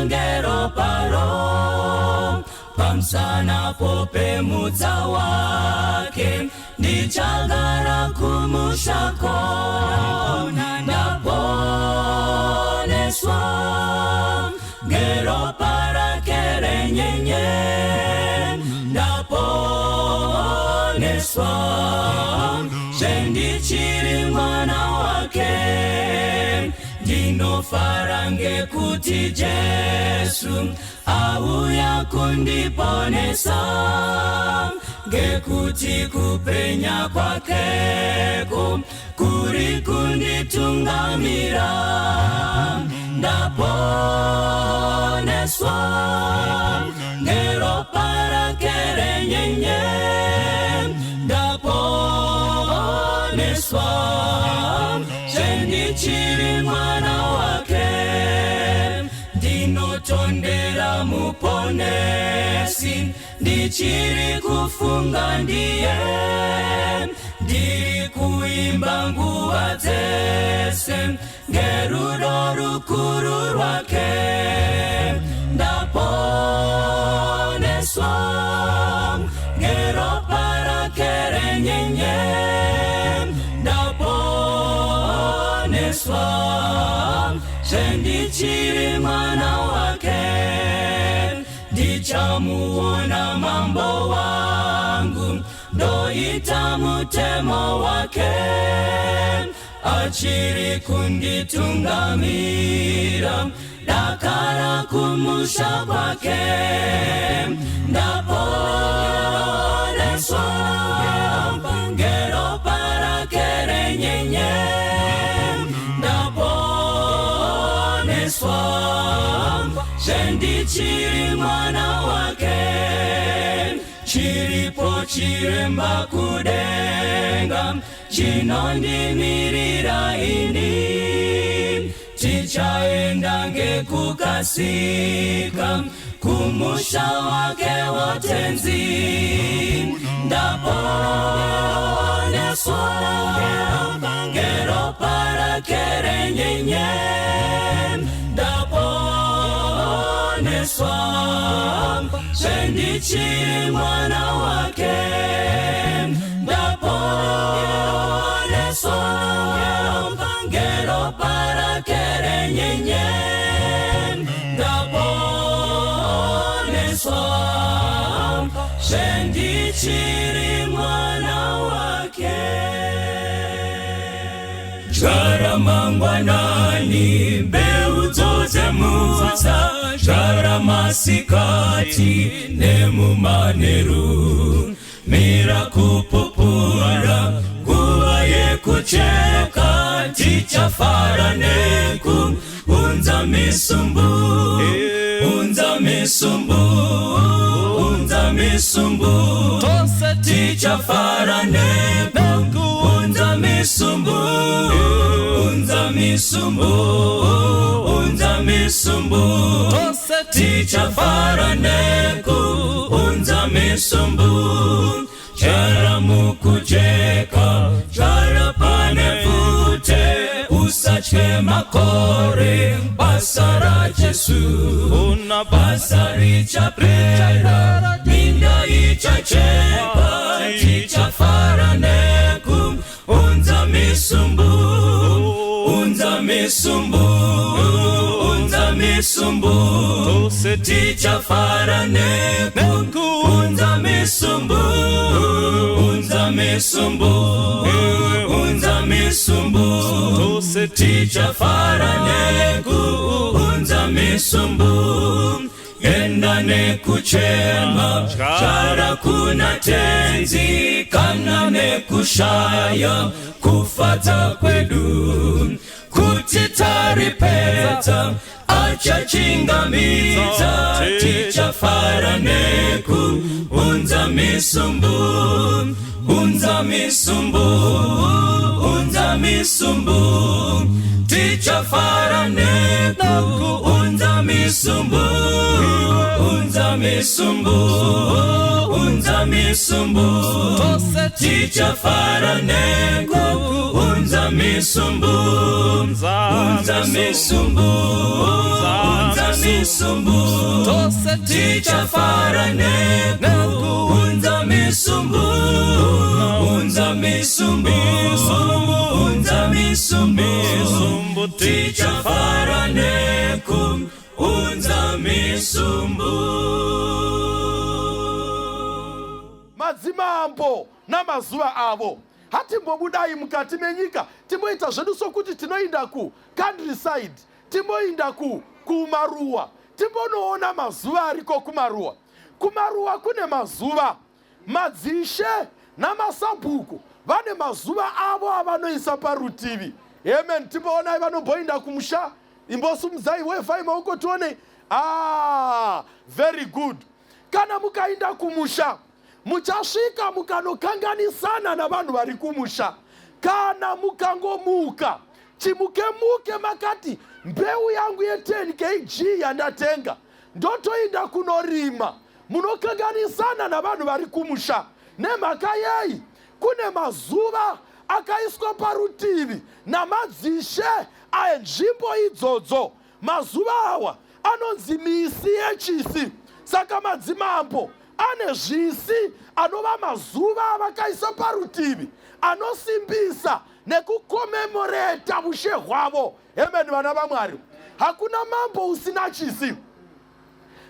ngeroparo pamusana pemutsa wake ndichagara kumushako ndaponeswa ngeropa rake renyenye ndaponeswa zvendichiri mwana wake ndinofara ngekuti Jesu auya kundiponesa ngekuti kupenya kwakeko kuri kunditungamira ndaponeswa ngeropa rake renyenye ndaponeswa zvendichiri mwana wake ndinotondera muponesi ndichiri kufunga ndiye ndiri kuimba nguva dzese ngerudo rukuru rwake ndaponeswa ngeropa rake renyenye ndaponeswa zvendichiri mwana wake ndichamuona mambo wangu ndoita mutemo wake achiri kunditungamira dakara kumusha kwake ndaponeswa ngeropa rake renyenye ndaponeswa zvendichiri mwana wake chiripo chiremba kudenga chinondimirira ini tichaenda ngekukasika kumusha wake wotenzi ndaponeswa ngeropa rake renyenye ndaponeswa zvendichiri mwana wake ndaponeswa ngeropa rake renyenye ndaponeswa zvendichiri mwana wake Dzvara mangwanani mbeu dzozemutsa dzvara masikati nemumanheru mira kupupura nguva yekucheka tichafara neku unza misumbu unza misumbu unza misumbu tichafara neku unza misumbu unza misumbu unza misumbu tichafara neku unza misumbu dzvara mukujeka dzvara pane bvute usatye makore basa raJesu basa richapera minda ichachekwa tichafara neku unza misumbu unza misumbu unza misumbu tichafara neku unza misumbu unza misumbu unza misumbu tichafara neku unza misumbu enda nekuchema dzvara kuna tenzi kana nekushaya kufadza kwedu kuti taripedza achachingamidza tichafara neku unza misumbu unza misumbu unza misumbu tichafara neku unza misumbu unza misumbu nekuunza misumbu, tichafara nekuunza misumbu, unza misumbu, unza misumbu, tichafara nekuunza misumbu, unza misumbu, unza misumbu, tichafara nekuunza misumbu. Madzimambo namazuva avo. Hatimbobudai mukati menyika, timboita zvedu sokuti tinoinda kucountryside, timboinda kumaruwa, timbonoona mazuva ariko kumaruwa. Kumaruwa kune mazuva. Madzishe namasabhuku vane mazuva avo avanoisa parutivi. Amen. Timboonai vanomboinda kumusha. Imbosumudzai wevhai maoko tione. Ah, very good. Kana mukainda kumusha, muchasvika mukanokanganisana navanhu vari kumusha. Kana mukangomuka chimukemuke makati mbeu yangu ye10 kg yandatenga ndotoinda kunorima, munokanganisana navanhu vari kumusha. Nemhaka yei? Kune mazuva akaiswa parutivi namadzishe enzvimbo idzodzo. Mazuva awa anonzi misi yechisi. Saka madzimambo ane zvisi anova mazuva avakaisa parutivi anosimbisa nekukomemoreta vushe hwavo. Amen, vana vaMwari. Hakuna mambo usina chisi.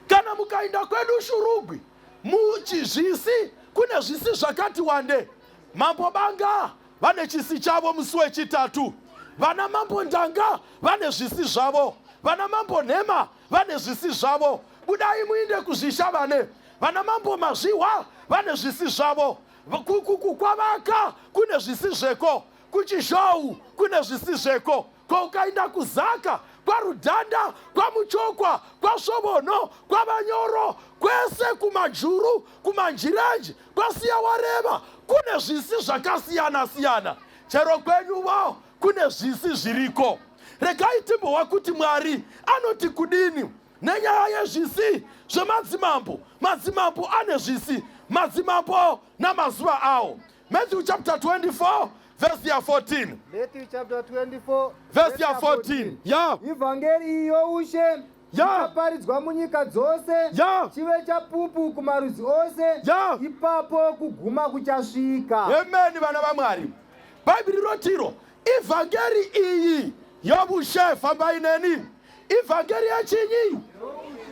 Kana mukainda kwedu Shurugwi, muchizvisi kune zvisi zvakati wande. Mambo Banga vane chisi chavo musi wechitatu. Vana Mambo Ndanga vane zvisi zvavo. Vana Mambo Nhema vane zvisi zvavo. Budai muinde kuzvishavane. Vana Mambo Mazvihwa vane zvisi zvavo. Kwavaka kune zvisi zveko. Kuchizhou kune zvisi zveko. Ko ukainda kuZaka, kwaRudhanda, kwaMuchokwa, kwaSvovono, kwaVanyoro, kwese kuMajuru, kuManjirenji, kwasiya wareva, kune zvisi zvakasiyana siyana. Chero kwenyuvo kune zvisi zviriko. Regai timbowa kuti Mwari anoti kudini nenyaya yezvisi zvemadzimambo. Madzimambo ane zvisi, madzimambo namazuva awo. Matthew chapter 24 verse ya 14. Matthew chapter 24 verse ya 14. Ya. Ivhangeri iyi youshe ichaparidzwa munyika dzose, chive chapupu kumarudzi ose, ipapo kuguma kuchasvika. Amen, vana vaMwari. Bhaibheri rotiro ivhangeri iyi yovushe, fambai neni. Ivhangeri yechinyi?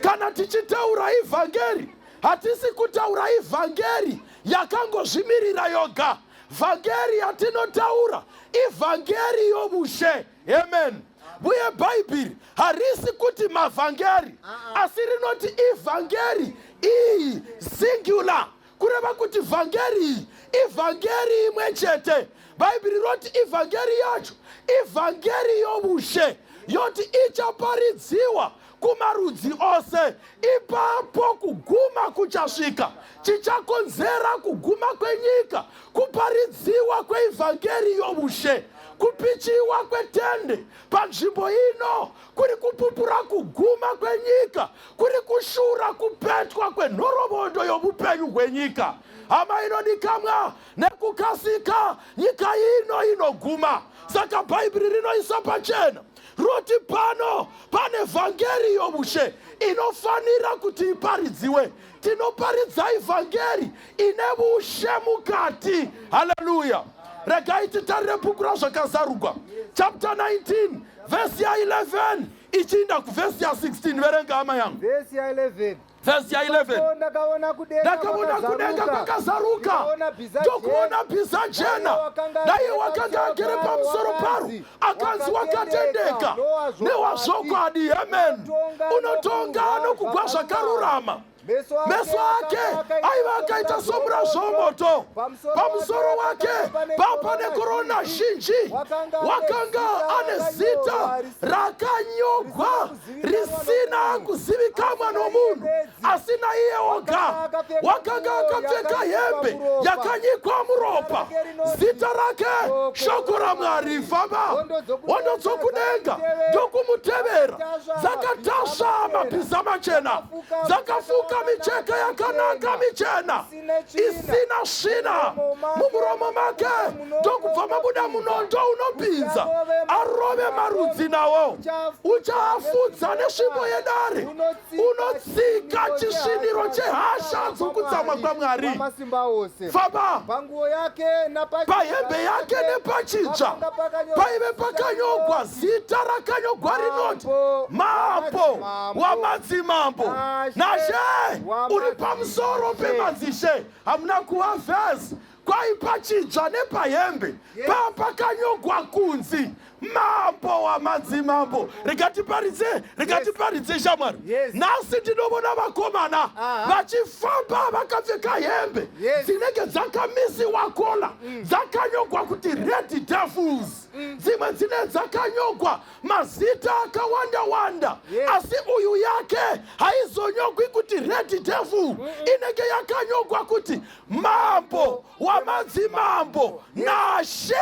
Kana tichitaura ivhangeri, hatisi kutaura ivhangeri yakangozvimirira yoga. Vhangeri yatinotaura ivhangeri yovushe. Amen. Uye Bhaibheri harisi kuti mavhangeri, asi rinoti ivhangeri iyi, singular, kureva kuti vhangeri iyi ivhangeri imwe chete. Bhaibheri roti ivhangeri yacho ivhangeri yovushe, yoti ichaparidziwa kumarudzi ose, ipapo kuguma kuchasvika. Chichakonzera kuguma kwenyika kuparidziwa kweivhangeri yovushe. Kupichiwa kwetende panzvimbo ino kuri kupupura kuguma kwenyika, kuri kushura kupetwa kwenhorovondo yovupenyu hwenyika. Hama inodikamwa, nekukasika nyika ino inoguma. Saka Bhaibheri rinoisa pachena roti pano pane vhangeri yovushe inofanira kuti iparidziwe. Tinoparidza ivhangeri ine vushe mukati. Haleluya. Regai titarire bhuku raZvakazarugwa chapter 19 vhesi ya11 ichiinda kuvhesi ya16. Verenga, hama yangu. Vhesi ya11. Vhesi ya11. Ndakaona kudenga Ndakaona kudenga kwakazaruka, ndokuona bhiza jena, naiye wakanga agere pamusoro paro akanzi Wakatendeka neWazvokwadi. Amen. Unotonga nokugwa zvakarurama. Meso ake aiva akaita somurazvo womoto, pamusoro wake papa nekorona zhinji, wakanga ane zita rakanyogwa risina kuzivikanwa nomunhu asi naiye oga. Wakanga akapfeka hembe yakanyikwa muropa, zita rake Shoko raMwari. Famba. Hondo dzokudenga ndokumutevera dzakatasva mabhiza machena, dzakafuka Akapfeka micheka yakanaka michena isina svina. Mumuromo make ndokubva mabuda munondo unopinza, arove marudzi nawo. Uchaafudza nesvimbo yedare, unotsika chisviniro chehasha dzokutsamwa kwaMwari. Famba. Pahembe yake nepachitsva paive pakanyogwa zita rakanyogwa rinoti, Mambo wamadzimambo, naShe uri pamusoro pemadzishe. Hamuna kuva vhesi kwaipa chitsva nepahembe papakanyogwa kunzi Mambo wamadzimambo. Rikatiparidze, rikatiparidze, shamwari. Nhasi ndinovona vakomana vachifamba vakapfeka hembe dzinenge dzakamisiwa collar, dzakanyogwa kuti Red Devils. Dzimwe dzine dzakanyogwa mazita akawanda wanda, asi uyu yake haizonyogwi kuti Red Devil, inenge yakanyogwa kuti Mambo wamadzimambo, naShe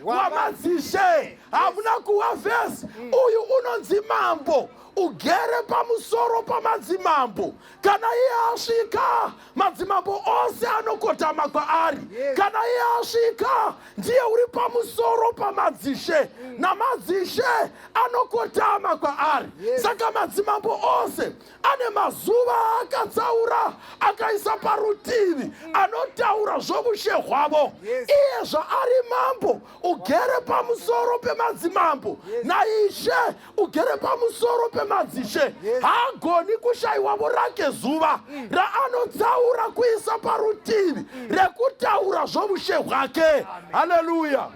wamadzishe. Hamuna kuwa vhesi? Uyu unonzi Mambo ugere pamusoro pamadzimambo. Kana iye asvika, madzimambo ose anokotama kwaari. Kana iye asvika, ndiye uri pamusoro pamadzishe, namadzishe anokotama kwaari. Saka madzimambo ose ane mazuva akatsaura, akaisa parutivi, anotaura zvovushe hwavo. Iye zvaari Mambo ugere pamusoro pemadzimambo, naIshe ugere pamusoro pemadzishe, haagoni kushayiwavo rake zuva raanotsaura kuisa parutivi rekutaura zvovushe hwake. Haleluya!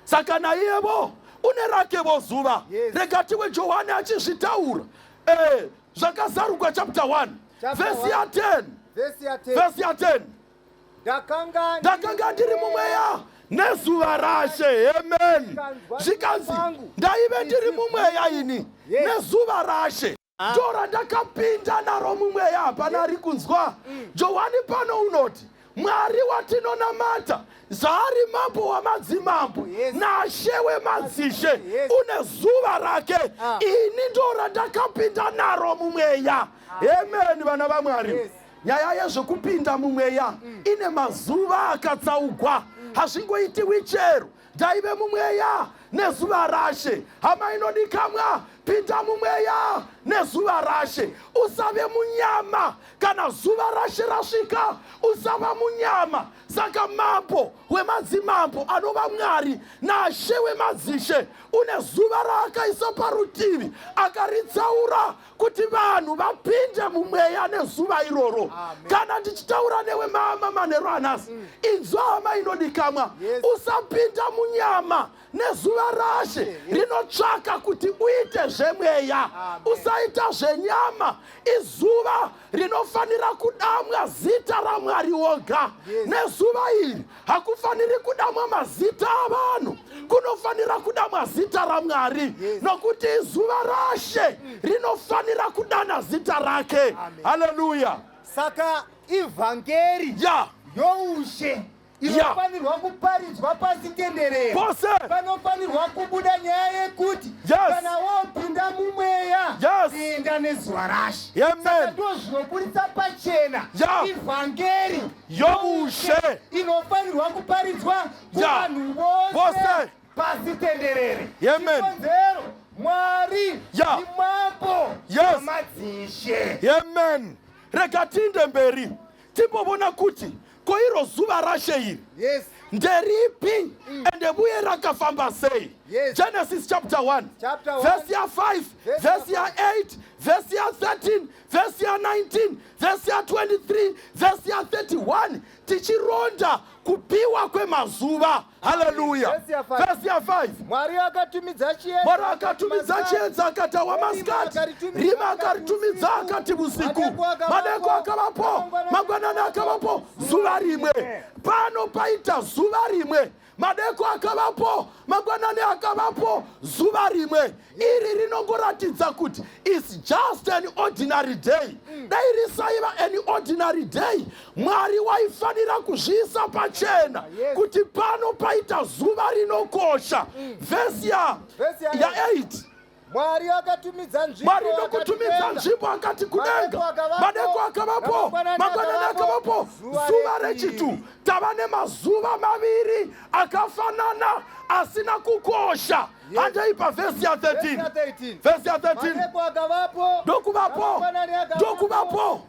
Saka naiyevo une rakevo zuva. Rekatiwe Johani achizvitaura, Zvakazarugwa chapter 1, Chapter vhesi 1, ya10. Vhesi ya 10. Vhesi ya10. Ndakanga Ndakanga ndiri mumweya nezuva raShe. Amen. Zvikanzi, ndaive ndiri mumweya ini nezuva raShe. Ndo randakapinda naro mumweya. Hapana ari kunzwa? Johani pano unoti Mwari watinonamata, zvaari Mambo wamadzimambo, naShe wemadzishe, une zuva rake. Ini ndo randakapinda naro mumweya. Amen, vana vaMwari. Nyaya yezvekupinda mumweya ine mazuva akatsaugwa, hazvingoitiwi chero. Ndaive mumweya nezuva raShe. Hama inodikamwa, pinda mumweya nezuva raShe, usave munyama. Kana zuva raShe rasvika, usava munyama. Saka Mambo wemadzimambo, anova Mwari, naShe wemadzishe, une zuva raakaisa parutivi, akaritsaura kuti vanhu vapinde mumweya nezuva iroro. Kana ndichitaura newe mama manheru anhasi, inzwa, hama inodikamwa. Usapinda munyama nezuva raShe rinotsvaka kuti uite zvemweya. Usaita zvenyama. Izuva rinofanira kudamwa zita raMwari woga. Nezuva iri hakufaniri kudamwa mazita avanhu, kunofanira kudamwa zita raMwari, nokuti izuva raShe rinofanira kudana zita rake. Haleluya. Saka ivhangeri youshe inofanirwa kuparidzwa pasi tenderere. Pose. Panofanirwa kubuda nyaya yekuti kana wopinda mumweya, pinda nezuva raShe. Saka ndo zvinobudisa pachena ivhangeri youshe inofanirwa kuparidzwa kuvanhu vose Vose. pasi tenderere. Amen. Chikonzero, Mwari ndimambo wamadzishe. Amen. Rega tiinde mberi, timbovona kuti ko iro zuva raShe iri nderipi, ende uye rakafamba sei? Genesis chapter 1, Chapter 1, vhesi ya5, verse vhesi ya8, vhesi ya13, vhesi ya19, vhesi ya23, vhesi ya31, tichironda kupiwa kwemazuva. Haleluya. Vhesi ya5. Vhesi ya5. Mwari akatumidza chiedza, Mwari akatumidza chiedza, akati awa masikati. Rima akaritumidza, akati usiku. Madeko akavapo, mangwanani akavapo, zuva rimwe. Pano paita zuva rimwe. Madeko akavapo, mangwanani akavapo, zuva rimwe. Iri rinongoratidza kuti is just an ordinary day. Dai risaiva an ordinary day, Mwari waifanira kuzviisa pachena kuti pano paita zuva rinokosha. Vhesi Vhesi ya ya8. Mwari akatumidza nzvimbo Mwari ndokutumidza nzvimbo akati kudenga. Madeko akavapo, mangwanani akavapo, zuva rechitu. Tava nemazuva maviri akafanana asina kukosha. Handei pavhesi ya 13. Vhesi ya 13. Ndokuvapo, ndokuvapo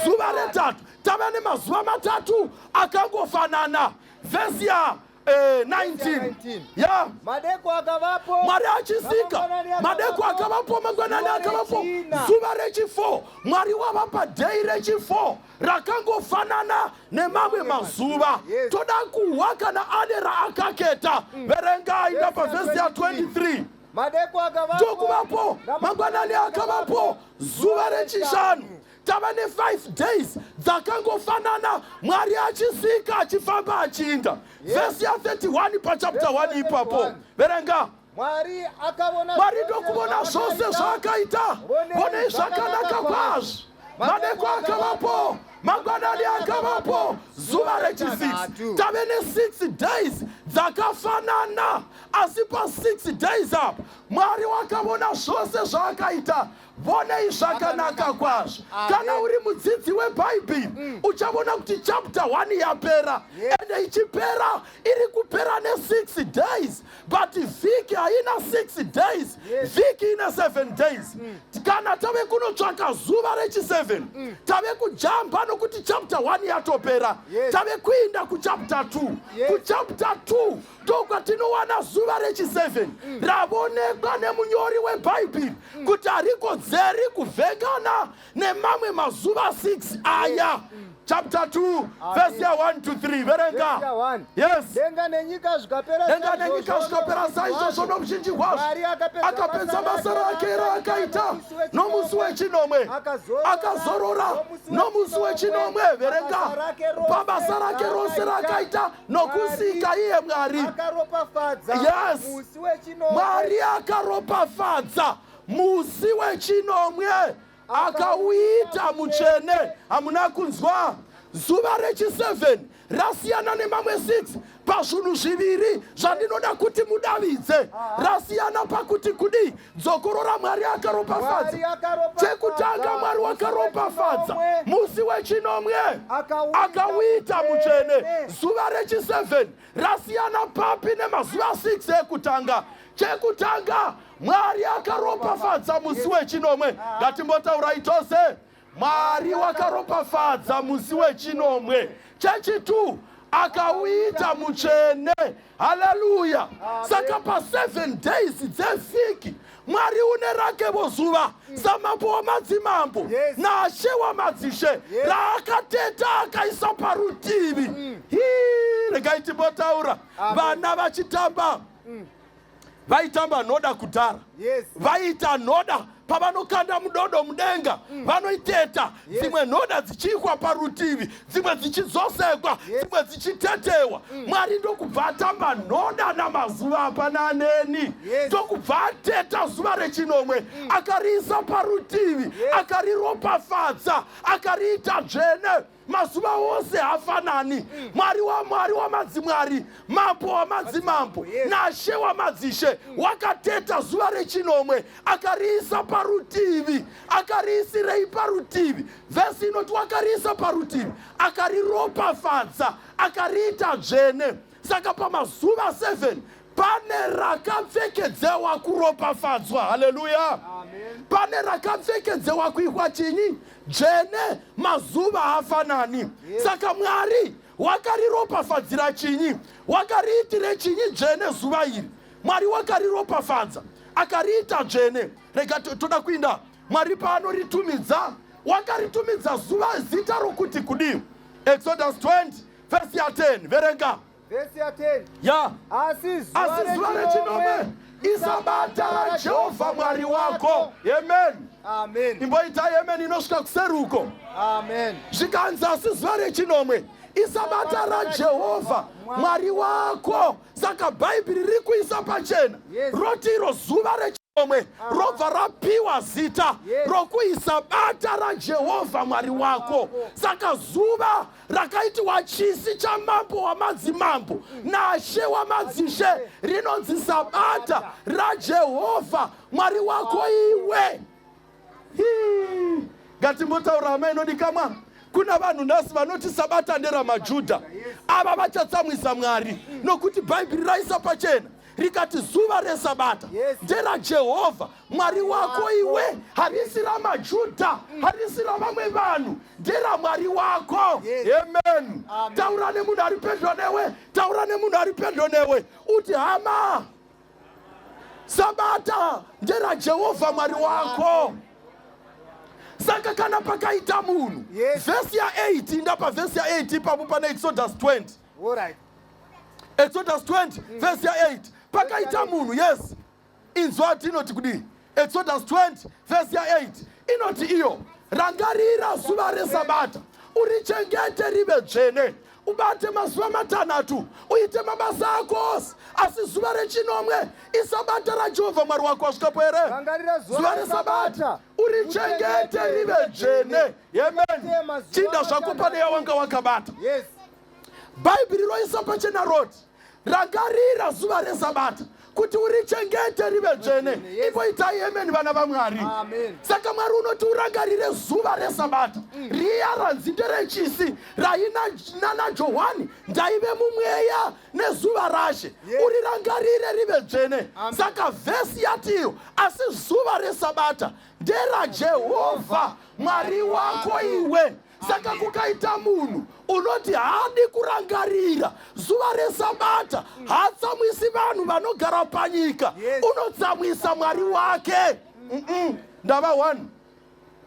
zuva retatu. Tava nemazuva matatu akangofanana. Vhesi ya 19 eh, ya madeko akavapo Mwari achisika madeko akavapo mangwanani akavapo zuva rechi4 Mwari wavapa dhei rechi4 rakangofanana nemamwe mazuva. Toda kuhwa kana ane raakaketa. Verengai ndapavhesi ya 23. Madeko akavapo, ndokuvapo mangwanani akavapo zuva rechishanu. Tava ne5 days dzakangofanana, Mwari achisika, achifamba, achiinda. Vhesi ya 31 pachapter 1 ipapo, verenga. Mwari akavona Mwari ndokuvona zvose zvaakaita, vonei zvakanaka kwazvo. Madeko akavapo, mangwanani akavapo, zuva rechi6. Tave ne6 days dzakafanana, asi pa6 days apa Mwari wakavona zvose zvaakaita, vonei zvakanaka kwazvo. Kana uri mudzidzi webhaibheri, uchavona kuti chapter 1 yapera, ende ichipera iri kupera ne6 days, but vhiki haina 6 days. Vhiki ine 7 days. Kana tave kunotsvaka zuva rechi7, tave kujamba nokuti chapter 1 yatopera. Tave kuinda kuchapter 2. Kuchapter 2 ndokwatinowana zuva rechi7 ravonekwa nemunyori webhaibheri kuti harikodzeri kuvhengana nemamwe mazuva 6 aya. Chapter 2, verse ya 1 to 3, verenga. Yes. Denga nenyika zvikapera. Denga nenyika zvikapera saizvozvo nouzhinji hwazvo. Akapedza basa rake raakaita nomusi wechinomwe, akazorora nomusi wechinomwe. Verenga. Pabasa rake rose raakaita nokusika iye Mwari. Yes, Mwari akaropafadza musi wechinomwe, akauita mutsvene. Hamuna kunzwa? Zuva rechi7 rasiyana nemamwe 6 pazvinhu zviviri zvandinoda kuti mudavidze. Rasiyana pakuti kudii? Dzokorora. Mwari akaropafadza. Chekutanga, Mwari wakaropafadza musi wechinomwe, akauita mutsvene. Zuva rechi7 rasiyana papi nemazuva 6 ekutanga? Chekutanga, Mwari akaropafadza musi wechinomwe. Ngatimbotaurai tose: Mwari wakaropafadza musi wechinomwe. Chechitu, akauita mutsvene. Haleluya! Saka pa7 days dzevhiki, Mwari une rakevo zuva samambo wamadzimambo nashe wamadzishe raakateta, akaisa parutivi. Hii, regai timbotaura. Vana vachitamba, vaitamba nhoda kudhara. Vaita nhoda, pavanokanda mudodo mudenga, vanoiteta, dzimwe nhoda dzichiikwa parutivi, dzimwe dzichidzosekwa, dzimwe dzichitetewa. Mwari ndokubva atamba nhoda namazuva, hapana aneni. Ndokubva ateta zuva rechinomwe, akariisa parutivi, akariropafadza, akariita dzvene. Mazuva ose hafanani. Mwari waMwari wamadzimwari, mambo wamadzimambo nashe wamadzishe wakateta zuva rechinomwe, akariisa parutivi. Akariisirei parutivi? Vhesi inoti wakariisa parutivi, akariropafadza, akariita dzvene. Saka pamazuva 7 pane rakapfekedzewa kuropafadzwa. Haleluya! Pane rakapfekedzewa kuitwa chinyi? Dzvene. Mazuva hafanani. Saka Mwari wakariropafadzira chinyi? Wakariitire chinyi dzvene zuva iri? Mwari wakariropafadza, akariita dzvene. Rega toda kuinda. Mwari paanoritumidza, wakaritumidza zuva zita rokuti kudii? Exodus 20, vhesi ya 10, verenga. Vhesi ya 10. Ya. Asi Asi zuva rechinomwe isabata raJehovha Mwari wako. Amen. Amen. Imboitai amen inosvika kuseruko. Amen. Zvikanzi, asi zuva rechinomwe isabata raJehovha Mwari wako. Saka Bhaibheri riri kuisa pachena, roti iro zuva. rechinomwe robva rapiwa zita Yes. rokuisa bata raJehovha Mwari wako. Saka zuva rakaitiwa chisi chamambo wamadzimambo nashe wamadzishe rinonzi sabata raJehovha Mwari wako iwe. Hii. Ngatimbotaura, hama inodikamwa, kuna vanhu nhasi vanoti sabata nderamajudha. Ava vachatsamwisa Mwari, nokuti Bhaibheri raisa pachena rikati zuva resabata nderaJehovha Mwari wako iwe. Harisi ramajudha, harisi ravamwe vanhu, nderamwari wako. Amen. Amen. Taura nemunhu ari pedyo newe, taura nemunhu ari pedyo newe uti, "Hama, sabata nderaJehovha Mwari wako." Saka kana pakaita munhu vhesi ya8, inda pavhesi ya8 ipapo pana Exodus 20. All right. Exodus 20, vhesi ya8. Pakaita munhu, yes, inzwa tinoti kudii. Exodus 20 vhesi ya8 inoti iyo, "Rangarira zuva resabata, urichengete rive dzvene. Ubate mazuva 6, uite mabasa ako ose, asi zuva rechinomwe isabata raJehovha Mwari wako." Wasvikapo here? Rangarira zuva Zuva resabata, resabata, urichengete rive dzvene. Amen. Mazuva Chinda zvako pane matanhatu. yawanga wakabata. Bhaibheri roisa pachena roti, "Rangarira zuva resabata kuti urichengete rive dzvene." Imboitai amen, vana vaMwari. Amen. Saka Mwari unoti urangarire zuva resabata riya ranzi nderechisi raina nana Johani, "Ndaive mumweya nezuva rashe." Urirangarire rive dzvene. Amen. Saka vhesi yatiyo, asi zuva resabata nderaJehovha Mwari wako iwe. Saka kukaita munhu unoti haadi kurangarira zuva resabata, haatsamwisi vanhu vanogara panyika, unotsamwisa Mwari wake. Ndava 1,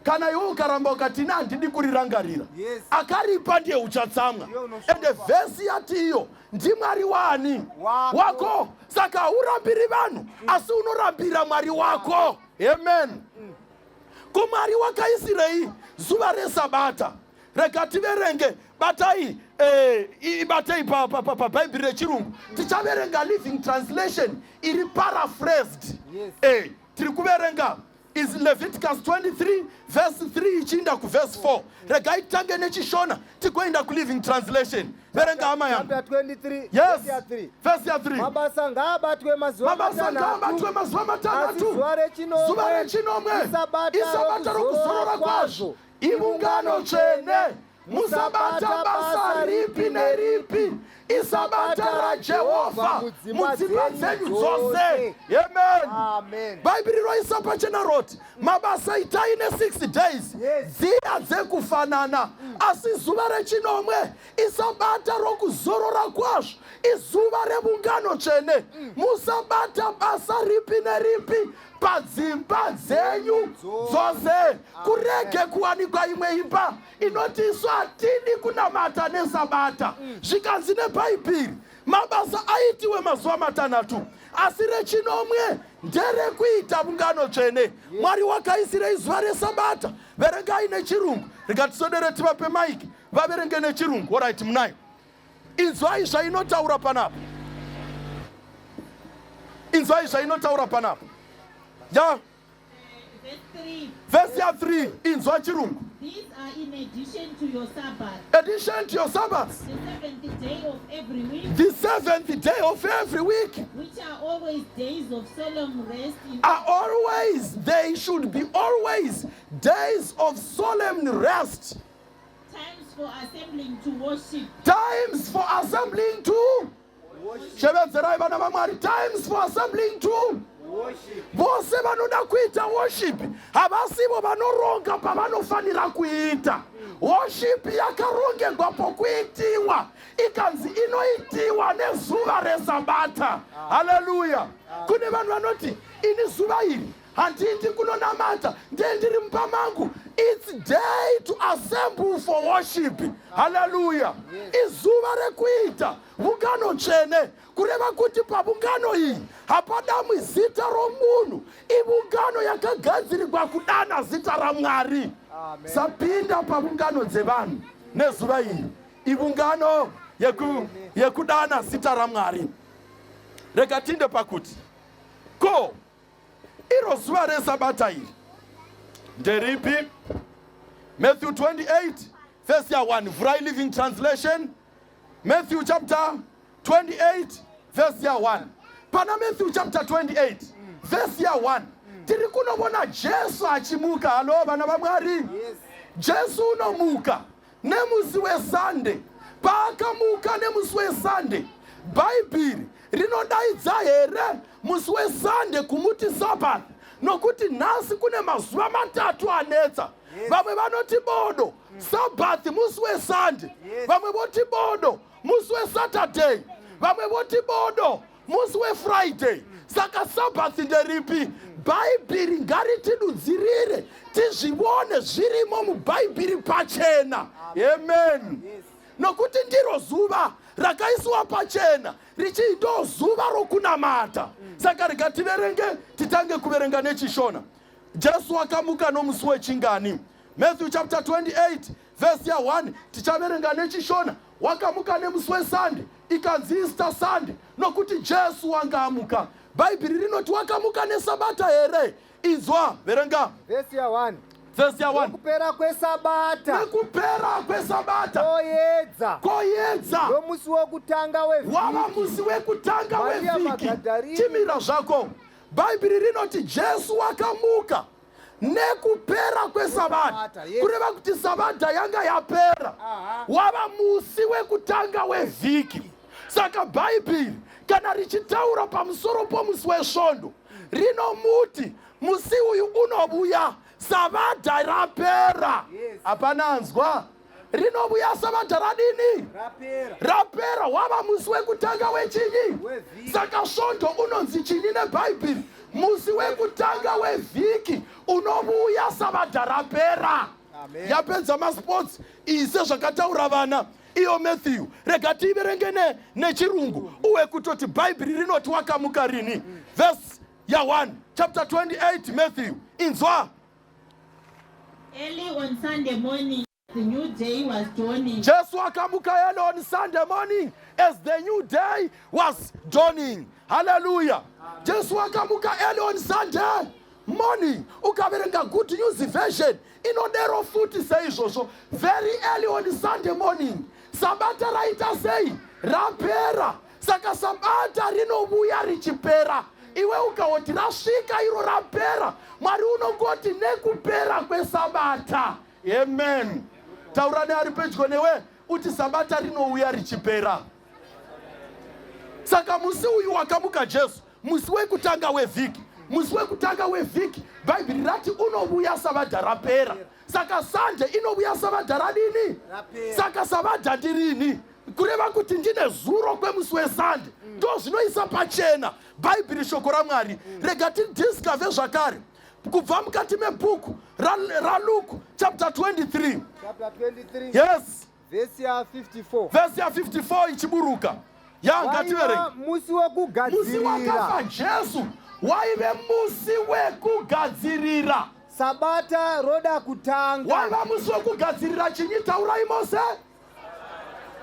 kana iwe ukaramba ukati, "Ina handidi kurirangarira," akaripa ndiye uchatsamwa. Ndiye unosvotwa. Ende vhesi yati iyo ndiMwari wani? Wako. Wako. Saka haurambiri vanhu, asi unorambira Mwari wako. Amen. KuMwari wakaisirei zuva resabata? Rega tiverenge. Batai, ibatei paBhaibheri rechirungu. Tichaverenga Living Translation iri paraphrased. Tiri kuverenga is Leviticus 23 verse 3 ichiinda kuvhesi 4. Regai titange nechiShona, tigoenda kuLiving Translation. Verenga, hama yangu. Chapter 23, Yes. verse ya 3. Vhesi ya 3. Mabasa ngaabatwe mazuva Mabasa ngaabatwe matanhatu, mazuva asi 6. zuva rechinomwe Zuva rechinomwe isabata isabata rokuzorora kwazvo, ivungano tsvene. Musabata basa ripi neripi. Isabata raJehovha mudzimba dzenyu dzose. Amen. Amen. Bhaibheri roisa pachena roti mabasa itai ne6 days dziya dzekufanana, asi zuva rechinomwe isabata rokuzorora kwazvo, izuva revungano tsvene. Musabata basa ripi neripi padzimba dzenyu dzose. Kurege kuwanikwa imwe imba inoti, "Isu hatidi kunamata nesabata." Zvikanzi neBhaibheri mabasa aitiwe mazuva 6, asi rechinomwe nderekuita vungano tsvene. Mwari wakaisirei zuva resabata? Verengai nechirungu. Rikatisodere tivape maiki vaverenge nechirungu. Alright, munayo. Inzwai zvainotaura panapa, inzwai zvainotaura panapa ya. Verse 3. Vhesi ya3, inzwa chirungu. These are in addition to your Sabbath, Addition to your Sabbaths, the seventh day of every week, the seventh day of every week, which are always days of solemn rest in are always, they should be always days of solemn rest, times for assembling to worship, times for assembling to, shevedzerai vana vaMwari, times for assembling to vose vanoda kuita worship. Havasivo vanoronga pavanofanira kuita worship. Yakarongegwa pokuitiwa, ikanzi inoitiwa nezuva resabata. Haleluya. Kune vanhu vanoti, "Ini zuva iri handindi kunonamata, ndiye ndiri mumba mangu." It's day to assemble for worship. Haleluya. Izuva rekuita vungano tsvene, kureva kuti pavungano iyi hapadamwi zita romunhu. Ivungano yakagadzirirwa kudana zita raMwari. Amen. Sapinda pavungano dzevanhu nezuva iri. Ivungano yekudana zita raMwari. Rega tinde pakuti ko Iro zuva resabata iri nderipi? Matthew 28 verse ya 1. Vhurai Living Translation. Matthew chapter 28 verse ya 1. Pana Matthew chapter 28 verse ya 1 tiri kunovona Jesu achimuka. Halo vana vaMwari. Yes. Jesu unomuka nemusi weSunday. Paakamuka nemusi weSunday, Bhaibheri rinodaidza here musi weSunday kumuti Sabbath? Nokuti nhasi kune mazuva matatu anetsa. Vamwe vanoti bodo, Sabbath musi weSunday. Vamwe voti bodo, musi weSaturday. Vamwe voti bodo, musi weFriday. Saka Sabbath nderipi? Bhaibheri ngaritidudzirire tizvivone zvirimo muBhaibheri pachena. Amen. Nokuti ndiro zuva rakaisiwa pachena richii ndo zuva rokunamata. Saka rega tiverenge, titange kuverenga nechiShona. Jesu akamuka nomusi wechingani? Matthew chapter 28 verse ya 1, tichaverenga nechiShona. Wakamuka nemusi weSunday, ikanzi Easter Sunday nokuti Jesu wanga amuka. Bhaibheri rinoti wakamuka nesabata here? Inzwa, verenga. Vhesi ya 1. Vhesi ya 1. Kupera kwesabata. Nekupera kwesabata. Koyedza. Koyedza. Ndomusi wokutanga wevhiki. Wava musi wekutanga Maria wevhiki. Magadharini. Chimira zvako. Bhaibheri rinoti Jesu wakamuka nekupera kwesabata. Kwesabata, yes. Kureva kuti sabata yanga yapera. Wava musi wekutanga wevhiki. Saka Bhaibheri kana richitaura pamusoro pomusi wesvondo, rinomuti musi uyu unovuya sabata rapera. Yes. Hapana anzwa? Rinovuya sabata radini? Rapera. Rapera. Wava musi wekutanga wechinyi? Wevhiki. Saka svondo unonzi chinyi neBhaibheri? Musi wekutanga wevhiki unovuya sabata rapera. Amen. Yapedza masports iyi sezvakataura vana iyo Matthew. Rega tiiverenge nechirungu uwe kutoti Bhaibheri rinoti wakamuka rini. Verse ya 1 chapter 28 Matthew. Inzwa. Early on Sunday morning, the new day was dawning. Jesu akamuka early on Sunday morning as the new day was dawning. Hallelujah. Jesu akamuka early on Sunday morning. Ukaverenga Good News Version inodero futi seizvozvo. Very early on Sunday morning. Sabata raita sei? Rapera. Saka sabata rinovuya richipera. Iwe ukaoti rasvika iro rapera, Mwari unongoti nekupera kwesabata. Amen. Taura neari pedyo newe uti sabata rinouya richipera. Saka musi uyu wakamuka Jesu, musi wekutanga wevhiki, musi wekutanga wevhiki, Bhaibheri rati unovuya sabata rapera. Saka Sunday inovuya sabata radini? Rapera. Saka sabata ndirini? Kureva kuti ndine zuro kwemusi weSunday. Ndo zvinoisa pachena Bhaibheri, shoko raMwari. Rega tidiscover zvakare kubva mukati mebhuku raLuke chapter 23. Chapter 23. Yes. Vhesi ya 54. Vhesi ya 54 ichiburuka. Ya, ngativerenge. Waiva musi Musi wokugadzirira wakafa Jesu waive musi wekugadzirira. sabata roda kutanga. Waiva musi wekugadzirira chinyi? Taurai mose.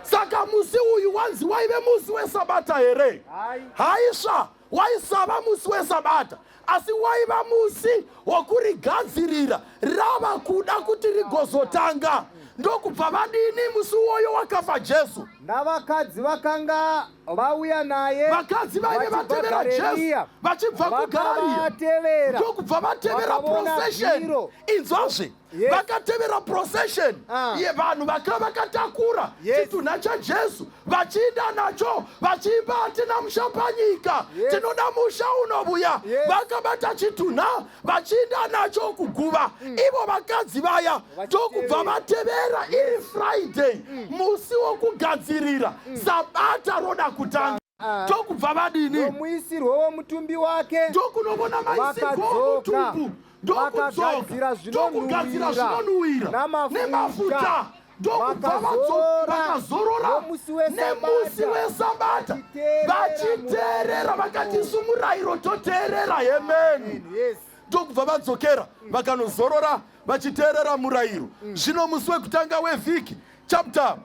Saka musi uyu wanzi waive musi wesabata here? Hai. Haisva, waisava musi wesabata, asi waiva musi wokurigadzirira rava kuda kuti rigozotanga. Ndokubva vadini musi uwoyo wakafa Jesu? Navakadzi vakanga vauya naye Vakadzi vaive vachibva vatevera Jesu Garirea, vachibva kuGarirea, vakavatevera ndokubva vatevera Vakavona procession. bwiro. Inzwazve. Yes. Vakatevera procession yevanhu vakanga vakatakura chitunha chaJesu vachiinda nacho vachiimba, hatina musha panyika, tinoda musha unovuya. Vakabata chitunha vachiinda nacho kuguva, ivo vakadzi vaya, ndokubva vatevera iri Friday, musi wokugadzirira sabata roda kutanga. Ndokubva vadini? Nomuisirwo womutumbi wake. Ndokunovona maisirwo Vakadzoka, omutumbu, ndokudzoka, vakagadzira ndokugadzira zvinonhuhwira zvinonhuhwira namafuta, nemafuta, ndokubva vakazorora vakazorora nomusi weSabata, nemusi wesabata vachiteerera vachiteerera. Vakati isu murayiro toteerera. Amen. Yes. Ndokubva vadzokera vakanozorora vachiteerera murayiro. Zvino musi wekutanga wevhiki, chapter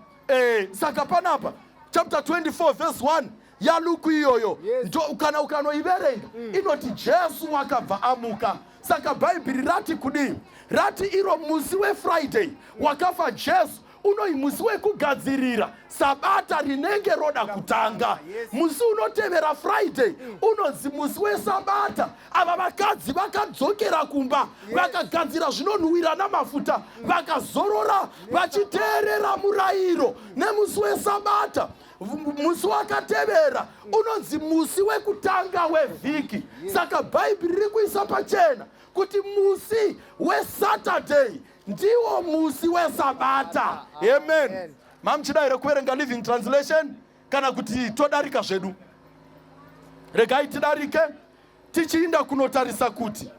saka panapa chapter 24 verse 1. yaLuku iyoyo, ndo kana ukanoiverenga inoti Jesu wakabva amuka. Saka Bhaibheri rati kudii? Rati iro musi weFriday wakafa Jesu unoi musi wekugadzirira Sabata rinenge roda kutanga. Musi unotevera Friday unonzi musi weSabata. Ava vakadzi vakadzokera kumba, vakagadzira zvinonhuwira namafuta, vakazorora vachiteerera murayiro nemusi weSabata. Musi wakatevera unonzi musi wekutanga wevhiki. Saka Bhaibheri riri kuisa pachena kuti musi weSaturday ndiwo musi weSabata. Amen. Mamuchida here kuverenga Living Translation, kana kuti todarika zvedu? Regai tidarike tichiinda kunotarisa kuti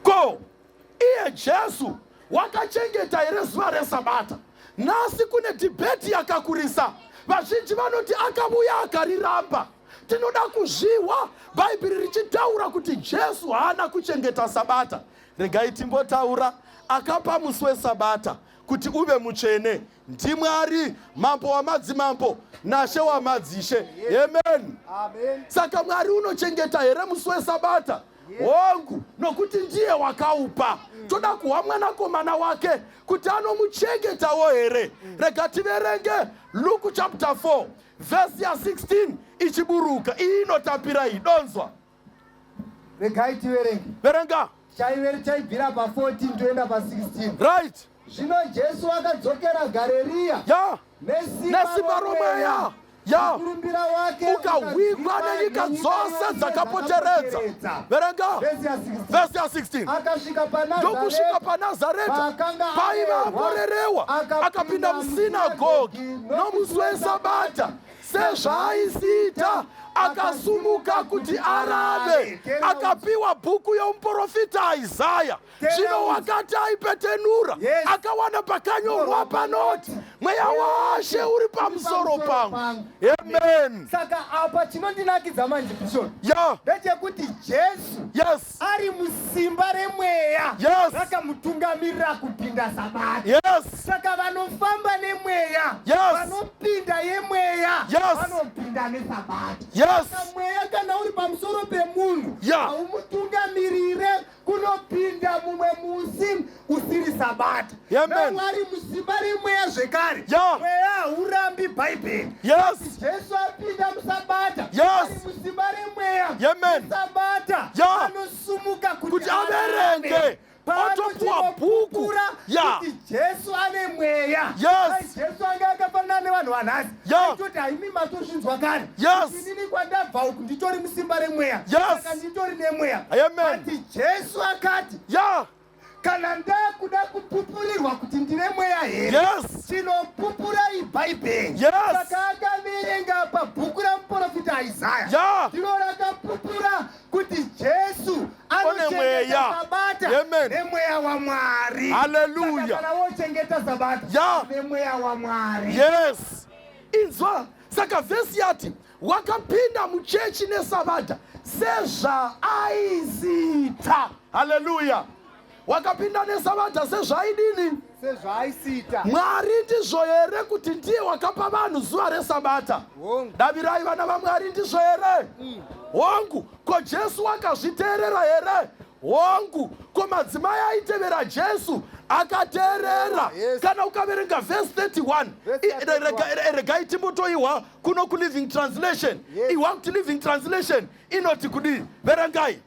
ko iye Jesu wakachengeta here zuva reSabata. Nhasi kune debate yakakurisa. Vazhinji vanoti akavuya akariramba. Tinoda kuzvihwa Bhaibheri richitaura kuti Jesu haana kuchengeta Sabata. Regai timbotaura. Akapa musi weSabata kuti uve mutsvene ndiMwari, Mambo wamadzimambo naShe wamadzishe. Amen. Saka Mwari unochengeta here musi weSabata? Hongu, nokuti ndiye wakaupa. Toda kuhwa mwanakomana wake kuti anomuchengetawo here. Rega tiverenge Luke chapter 4 vhesi ya16 ichiburuka. Iyi inotapira iyi, donzwa. Regai tiverenge. Verenga. Chaiveri chaibvira pa14 toenda pa16. Right. Zvino Jesu akadzokera Garirea nesimba romweya ya mukurumbira wake ukahwigwa nenyika dzose dzakapoteredza. Verenga. Vhesi ya16. Vhesi ya16. Akasvika Ndokusvika paNazareta paNazareta paakanga paiva arerwa, akorerewa, akapinda musinagogi nomusi weSabata sezvaaisiita, akasumuka kuti arave, akapiwa bhuku yomuprofita Isaya. Zvino wakati aipetenura, akawana pakanyorwa panoti, "Mweya waShe uri pamusoro pangu." Amen. Saka apa chinondinakidza manje, Bishop, ndechekuti Jesu ari musimba remweya rakamutungamirira kupinda Sabata. Saka vanofamba nemweya, vanopinda yemweya, vanopinda neSabata. Saka mweya kana uri pamusoro pemunhu, haumutungamirire kunopinda mumwe musi usiri Sabata. Namwari musimba remweya zvekare, mweya haurambi Bhaibheri. Jesu apinda muSabata ari musimba remweya. Sabata anosumuka kuti kuti averenge, otopuwa bhuku. Paanopupura kuti Jesu ane mweya. Ai, Jesu anga akafanana nevanhu vanhasi, aitoti, "Haimi matozvinzwa kare. Inini kwandabva uku nditori musimba remweya, saka nditori nemweya." But Jesu akati, "Kana ndakuda kupupurirwa kuti ndine mweya here, chinopupura iBhaibheri." Saka akaverenga pabhuku ramuprofita Isaya, ndiro rakapupura kuti Jesu anochengeta mweya. Sabata nemweya waMwari. Hallelujah. Saka kana wochengeta Sabata nemweya waMwari. Yes, inzwa. Saka vhesi yati wakapinda muchechi neSabata sezvaaisiita. Haleluya. Wakapinda neSabata sezvaidini? Sezvaaisiita. Mwari ndizvo here kuti ndiye wakapa vanhu zuva reSabata? Hongu. Davirai, vana vaMwari, ndizvo here? Hongu. Ko Jesu wakazviteerera here? Hongu. Ko madzimai aitevera Jesu akateerera? Kana ukaverenga vhesi 31, Vhesi ya 31. Regai timbotoihwa kuno kuLiving Translation. Ihwa kuti Living Translation inoti kudii. Verengai.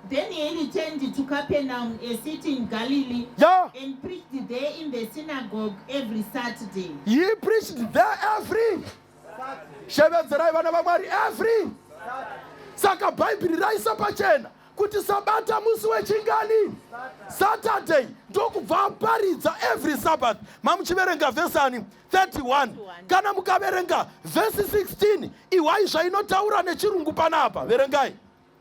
Then he returned to Capernaum, a city in Galilee, and preached there in the synagogue every Saturday. He preached there every, shevedzerai, vana vaMwari, every. Saka Bhaibheri raisa pachena kuti Sabata musi wechingani? Saturday. Ndokubva aparidza every Sabbath. Mamuchiverenga vhesi ani? 31. Kana mukaverenga vhesi 16, ihwai zvainotaura nechirungu panapa. Verengai.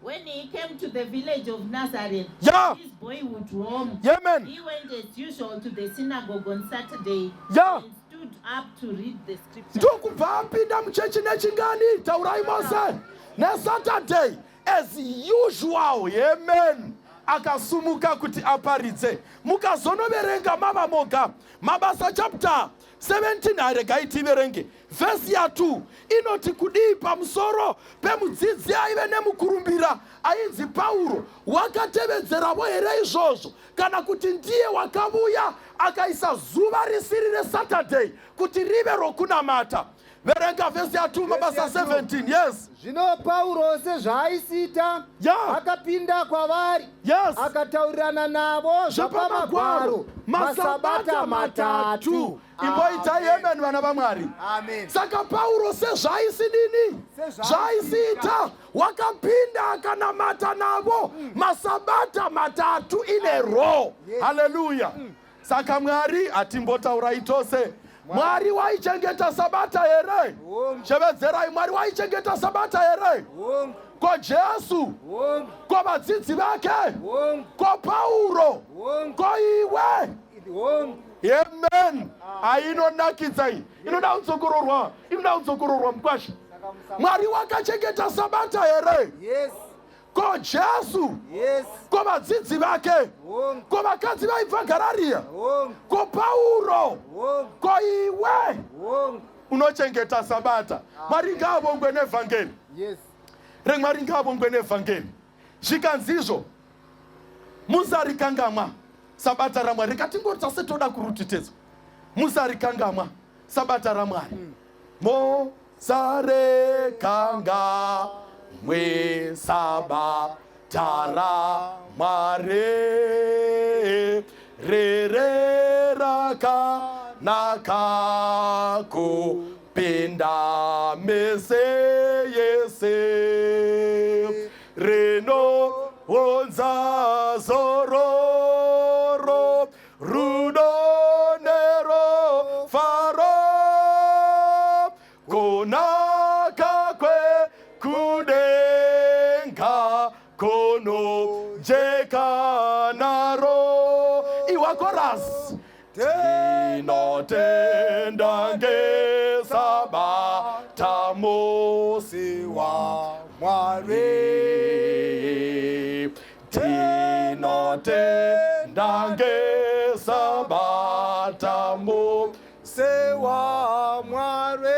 When he came to the village of Nazareth, his boyhood home, he went as usual to the synagogue on Saturday and stood up to read the scripture. Ndokubva apinda muchechi nechingani? Taurai mose. NeSaturday as usual. Amen. akasumuka kuti aparidze. Mukazonoverenga mava moga Mabasa chapter 17, haregai tiverenge vhesi ya 2 inoti kudii pamusoro pemudzidzi aive nemukurumbira ainzi Pauro. Wakatevedzeravo here izvozvo, kana kuti ndiye wakavuya akaisa zuva risiri reSaturday kuti rive rokunamata? Verenga vhesi ya 2, Mabasa 17. Yes. Zvino Pauro sezvaaisiita, akapinda kwavari, akataurirana navo zvapamagwaro masabata matatu. Imboitai amen, vana vaMwari. Saka Pauro sezvaaisidini, zvaaisiita, wakapinda akanamata navo masabata matatu ine row. Haleluya. Saka Mwari, hatimbotaurai tose, Mwari waichengeta sabata here? Shevedzerai, Mwari waichengeta sabata here? Ko Jesu? Ko vadzidzi vake? Ko Pauro? Ko iwe? Amen. Ainonakidza iyi, inoda kudzokororwa, inoda kudzokororwa mukwasha. Mwari wakachengeta sabata here? Yes. Ko Jesu? Yes. Ko vadzidzi vake? Ko vakadzi vaibva Garariya? Ko Pauro? Ko iwe? Unochengeta sabata? Mwari ngaavongwe nevhangeri. Yes. ReMwari ngaavongwe nevhangeri. Zvikanzizvo, musarikangamwa sabata raMwari. Rikatingoti setoda kurutitedzwa, musarikangamwa sabata raMwari. Mosarekanga mwe sabata raMwari, rere rakanaka kupinda mese yese, rinounza zororo, rudo nerofaro, kunaka kwekudenga kunojeka naro. Iwa chorus. Tinotenda ngesabata musi waMwari, tinotenda ngesabata musi waMwari.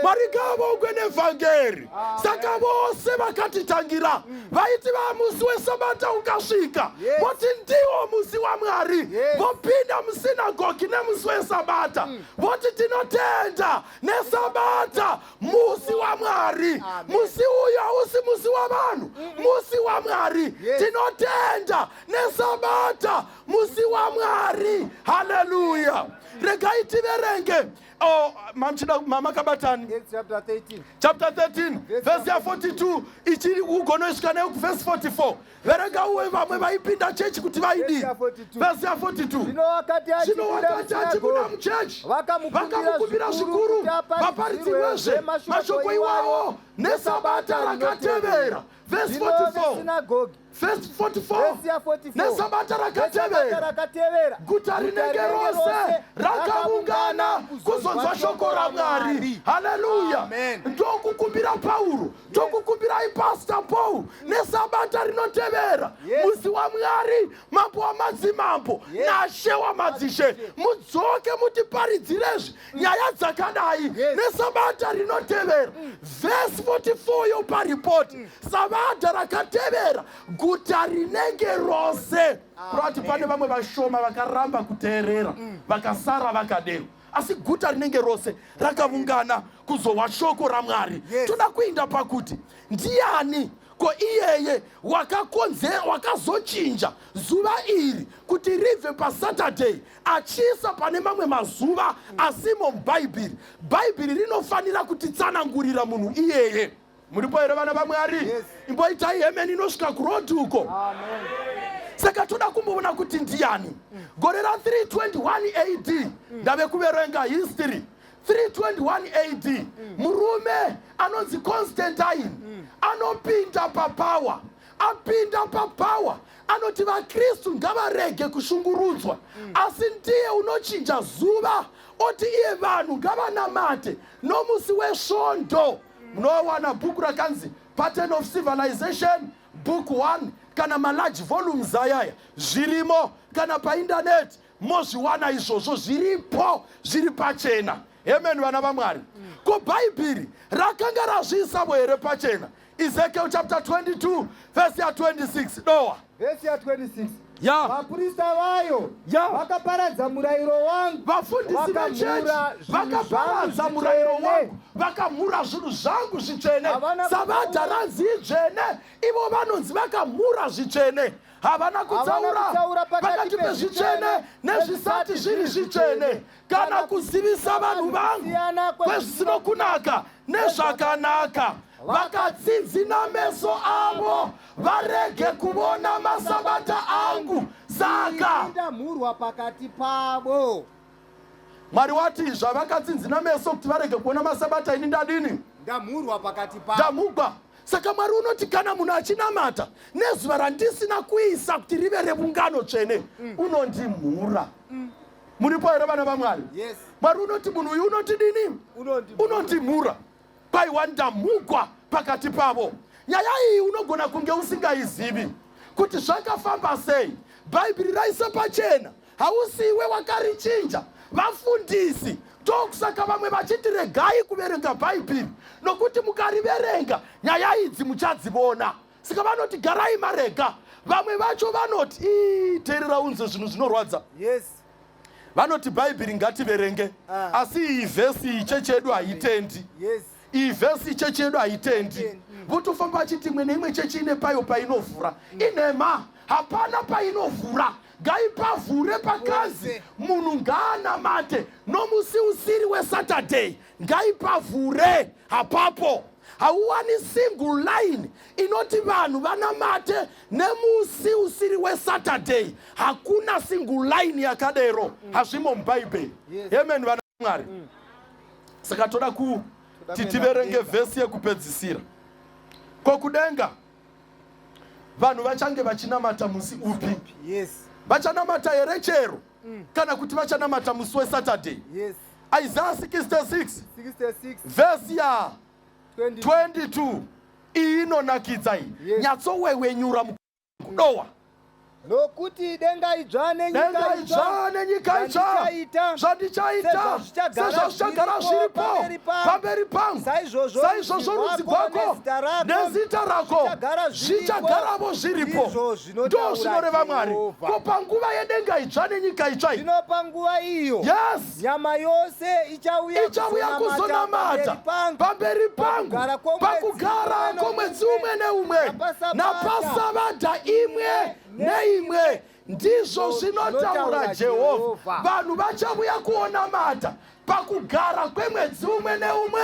Mwari ngavongwe nevhangeri. Saka vose vakatitangira vaiti vamusi wesabata ukasvika, voti ndiwo musi waMwari, vopinda musinagogi nemusi wesabata, voti tinotenda nesabata musi waMwari. Musi uyu hausi musi wavanhu, musi waMwari. Tinotenda nesabata musi waMwari. Haleluya. Regai tiverenge. Oh, mamchida mamakabatani. Acts chapter 13. Chapter 13, verse ya 42 ichiri ugonosvika nekuvhesi 44. Verenga uwe vamwe vaipinda chechi kuti vaidii. Verse ya 42. Verse ya 42. Zvino wakati Zvino achibuda wakati achibuda musinagogi, muchechi, vakamukumbira vakamukumbira zvikuru zvikuru kuti vaparidzirwezve aparidzirwezve mashoko iwawo nesabata rakatevera. Verse Zvino 44. vesinagogi, Verse 44. verse ya 44, Nesabata nesabata rakatevera, rakatevera, guta rinenge rose rakaungana kuzonzwa shoko raMwari. Haleluya. Amen. Ndokukumbira Pauro, ndokukumbirai Pastor Paul, nesabata rinotevera, musi waMwari, mambo wamadzimambo nashe wamadzishe, mudzoke mutiparidzirezve nyaya dzakadai nesabata rinotevera. Vhesi 44 yopa ripoti, sabata rakatevera guta rinenge rose. Kurati pane vamwe vashoma vakaramba kuteerera, vakasara vakadero, asi guta rinenge rose rakaungana kuzohwa shoko raMwari. Toda kuinda pakuti ndiani ko iyeye wakazochinja zuva iri kuti ribve paSaturday achiisa pane mamwe mazuva asimo muBhaibheri? Bhaibheri rinofanira kutitsanangurira munhu iyeye. Muripo here, vana vaMwari? Yes. Imboitai amen inosvika kurodhi uko. Saka toda kumboona kuti ndiani. Gore ra321 AD, ndave kuverenga history, 321 AD, murume anonzi Constantine anopinda papower. Apinda papower, anoti vaKristu ngavarege kushungurudzwa, asi ndiye unochinja zuva, oti iye vanhu ngavanamate nomusi wesvondo. Munowana bhuku rakanzi Pattern of Civilization, book 1. Kana malarge volumes ayaya zvirimo, kana paindaneti mozviwana izvozvo, zviripo, zviri pachena. Amen, vana vaMwari. Ko Bhaibheri rakanga razviisavo here pachena? Ezekiel chapter 22 vhesi ya26, dowa. Vhesi ya26. Ya. Vaprista vayo vakaparadza murayiro wangu. Vafundisi vechechi Vakamhura zvinhu vakaparadza zvangu murayiro zvitsvene. wangu, vakamhura zvinhu zvangu zvitsvene. Havana Savadha ranzi idzvene, ivo vanonzi vakamhura zvitsvene. Havana kutsaura kutsaura pakati pakati pezvitsvene pezvitsvene nezvisati zviri zvitsvene, kana kuzivisa vanhu vangu kusiyana kwezvisino kunaka nezvakanaka. Vakatsinzina meso avo varege kuvona masabata angu. Saka Ndamhurwa pakati pavo. Mwari wati zvavakatsinzina meso kuti varege kuona masabata, ini ndadini? Ndamhurwa pakati pavo. Ndamugwa. Saka Mwari unoti kana munhu achinamata nezuva randisina kuisa kuti rive revungano tsvene, unondimhura. Muripo here, vana vaMwari? Yes. Mwari unoti munhu uyu unotidini? Unondimhura. Unondimhura. Kwaiwa ndamhugwa pakati pavo. Nyaya iyi unogona kunge usingaizivi kuti zvakafamba sei. Bhaibheri raisa pachena, hausiwe wakarichinja, vafundisi. Tokusaka vamwe vachiti regai kuverenga Bhaibheri, nokuti mukariverenga nyaya idzi muchadzivona. Saka vanoti garai marega. Vamwe vacho vanoti, "Ii, teerera unze zvinhu zvinorwadza." Vanoti Bhaibheri ngativerenge, asi iyi vhesi iyi chechi yedu haitendi. Iyi vhesi chechi yedu haitendi. Votofamba vachiti imwe neimwe chechi ine payo painovhura. Inhema, hapana painovhura. Ngaipavhure pakanzi munhu ngaanamate nomusi usiri weSaturday. Ngaipavhure hapapo. Hauwani single line inoti vanhu vanamate nemusi usiri weSaturday. Hakuna single line yakadero, hazvimo muBhaibheri. Amen, vana Mwari. Saka toda kuti kuenda tiverenge kudenga. Vhesi yekupedzisira. Ko kudenga vanhu vachange vachinamata musi upi? Vachanamata here chero, kana kuti vachanamata musi weSaturday? Isaiah 66 66 vhesi ya 20. 22. Iyi inonakidza iyi. Nyatsowewenyura mukudowa. Nokuti denga idzva nenyika Denga itsva idzva nenyika itsva zvandichaita, zvandichaita, sezvazvichagara sezvazvichagara zviripo zviripo pamberi pangu, pamberi pangu, saizvozvo saizvozvo rudzi rwako nezita rako nezita rako zvichagara zviripo, zvichagaravo zviripo. Ndizvo zvinotaura Ndo zvinoreva Mwari. Jehovha. Ko panguva yedenga idzva nenyika itsva iyi? Zvino panguva iyo nyama yose ichauya Ichauya kuzonamata pamberi pangu, pamberi pangu, pakugara kwomwedzi pakugara umwe kwomwedzi umwe neumwe, napasabata napasabata imwe neimwe. Ndizvo zvinotaura Jehovha. Jehovha. Vanhu vachavuya kuonamata pakugara kwemwedzi umwe neumwe.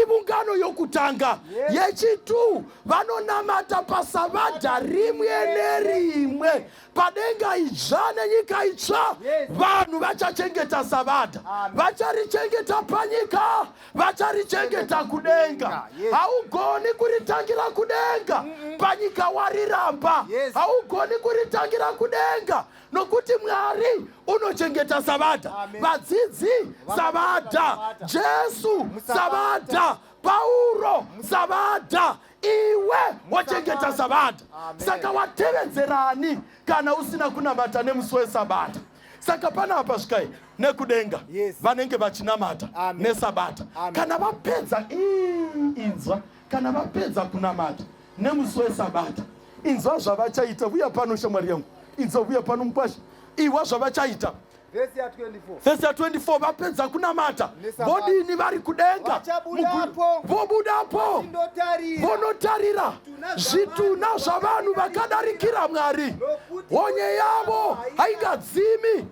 Ivungano yokutanga. Yechitu, vanonamata pasavadha rimwe nerimwe. Padenga idzva nenyika itsva, vanhu vachachengeta savadha. Amen. Vacharichengeta panyika, vacharichengeta kudenga. Haugoni kuritangira kudenga panyika wariramba. Haugoni kuritangira kudenga, nokuti Mwari unochengeta savadha. Amen. Vadzidzi savadha, Savadha. Jesu Musavadha. savadha, Pauro savadha, iwe wachengeta savadha. Amen. Saka watevedzerani kana usina kunamata nemusi wesabata? Saka panapa svikai nekudenga, vanenge vachinamata Amen. nesabata. Amen. Kana vapedza, ii, inzwa, kana vapedza kunamata nemusi wesabata, inzwa zvavachaita. Vuya pano, shamwari yangu, inzwa, vuya pano, mukwasha, iwa zvavachaita. Vhesi ya24. Vhesi ya24, vapedza kunamata Nesabata. vodini vari kudenga? Vachabudapo. Vobudapo Indotarira vonotarira zvituna zvavanhu vakadarikira Mwari. Nokuti Honye yavo haingadzimi,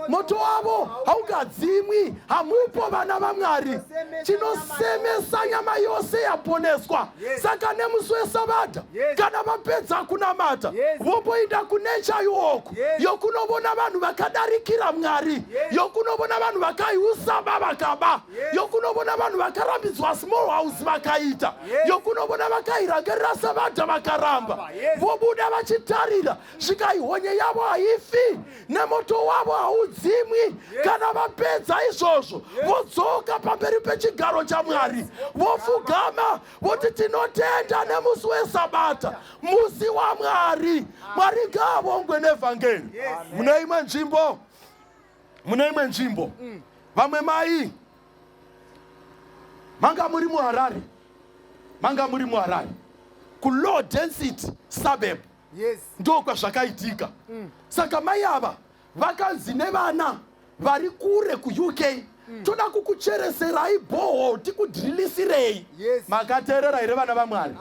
moto wavo haungadzimwi. Hamupo, vana vaMwari. Chinosemesa nyama yose yaponeswa. Saka nemusi wesabata, kana vapedza kunamata, vomboenda kunature walk yokunovona vanhu vakadarikira Mwari. yaMwari yokunovona vanhu vakaiusaba vakaba, yokunovona vanhu vakarambidzwa small house vakaita, yokunovona vakairangarira Savadha vakaramba, vobuda vachitarira, svikai honye yavo haifi nemoto wavo haudzimwi. Kana vapedza izvozvo, vodzoka pamberi pechigaro chaMwari, vofugama, voti tinotenda nemusi weSabata, musi waMwari. Mwari ngaavongwe nevhangeri. Mune imwe nzvimbo, mune imwe nzvimbo, vamwe mai manga muri muHarare, manga muri muHarare kulow density suburb. Ndokwazvakaitika. Saka mai ava vakanzi nevana vari kure kuUK, toda kukuchereserai borehole, tikudhirilisirei. Makateerera here, vana vaMwari?